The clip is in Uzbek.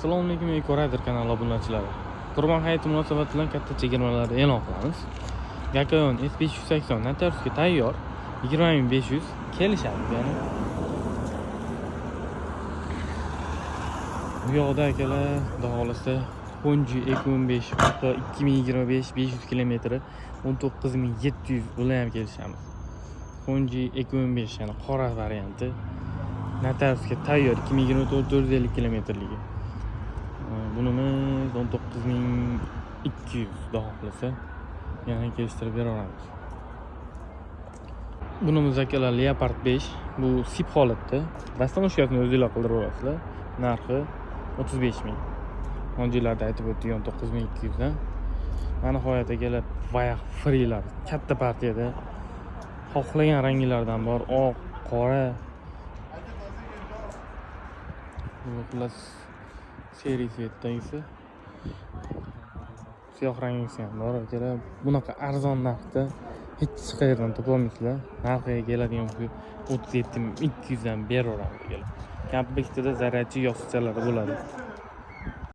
Assalomu alaykum, Eco kanali obunachilari. Qurbon hayiti munosabati bilan katta chegirmalarni e'lon qilamiz. Gakaon S580 notariusga tayyor, 20 500, kelishadi ya'ni. Bu yoqda, akalar, xudo xohlasa, Hongqi E15 Auto 2025, 500 kilometri, 19 700, bular ham kelishamiz. Hongqi E15, ya'ni qora varianti. Notariusga tayyor, 2024, 450 kilometrligi. Bunimiz 19 200, xudo xohlasa. Yana kelishtirib beraveramiz. Bunimiz, akalar, Leopard 5, bu SIP holatda. Растаможка sini o'zinglar qildirib olasizlar. Narxi 35 ming. Hongqilarda aytib o'tdik 19 200 dan. Mana, nihoyat, akalar, Voyah Freelar katta partiyada, xohlagan ranglardan bor, oq, qora. Bu xullas серый цвет dagisi. Siyoh rangisi ham bor, akalar. Bunaqa arzon narxda hech qayerdan topolmaysizlar. Narxiga keladigan bo'lsak, 37 200 dan beraveramiz, akalar. Komplektida зарядчик, yostiqchalari bo'ladi.